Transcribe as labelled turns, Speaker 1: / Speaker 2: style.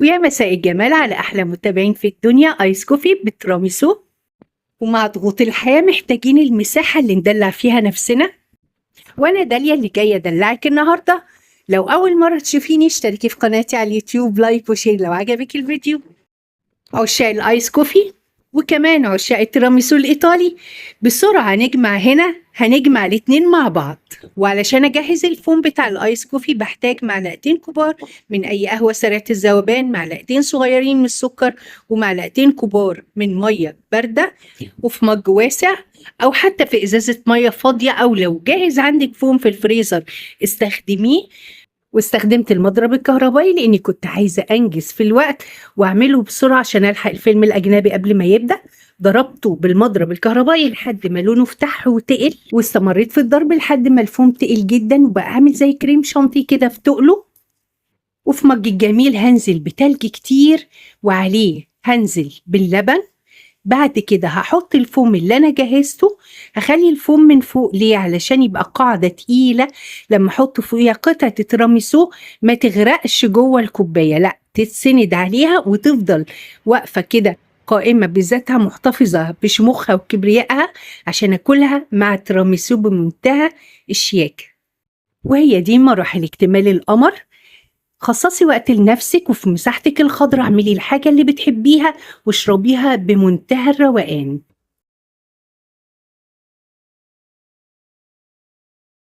Speaker 1: ويا مساء الجمال على أحلى متابعين في الدنيا. ice coffee بالتراميسو. ومع ضغوط الحياة محتاجين المساحة اللي ندلع فيها نفسنا، وأنا داليا اللي جاية أدلعك النهاردة. لو أول مرة تشوفيني اشتركي في قناتي على اليوتيوب، like و share لو عجبك الفيديو. عشاق ال ice coffee وكمان عشاق التيراميسو الإيطالي، بسرعة نجمع هنا، هنجمع الاتنين مع بعض. وعلشان أجهز الفوم بتاع ال ice coffee بحتاج معلقتين كبار من أي قهوة سريعة الذوبان، معلقتين صغيرين من السكر، ومعلقتين كبار من مية باردة، وفي mug واسع أو حتى في إزازة مية فاضية، أو لو جاهز عندك فوم في الفريزر استخدميه. واستخدمت المضرب الكهربائي لاني كنت عايزه انجز في الوقت واعمله بسرعة عشان الحق الفيلم الاجنبي قبل ما يبدا. ضربته بالمضرب الكهربائي لحد ما لونه فتح وتقل، واستمريت في الضرب لحد ما الفوم تقل جدا وبقى عامل زي كريم شانتيه كده في تقله. وفي mug الجميل هنزل بتلج كتير وعليه هنزل باللبن. بعد كده هحط الفوم اللي انا جهزته. هخلي الفوم من فوق ليه؟ علشان يبقى قاعدة تقيلة لما احط فوقيها قطعة تيراميسو ما تغرقش جوه الكوباية، لا تتسند عليها وتفضل واقفة كده قائمة بذاتها، محتفظة بشموخها وكبريائها عشان اكلها مع التيراميسو بمنتهى الشياكة. وهي دي مراحل اكتمال القمر. خصصي وقت لنفسك وفي مساحتك الخضراء اعملي الحاجة اللي بتحبيها واشربيها بمنتهى الروقان.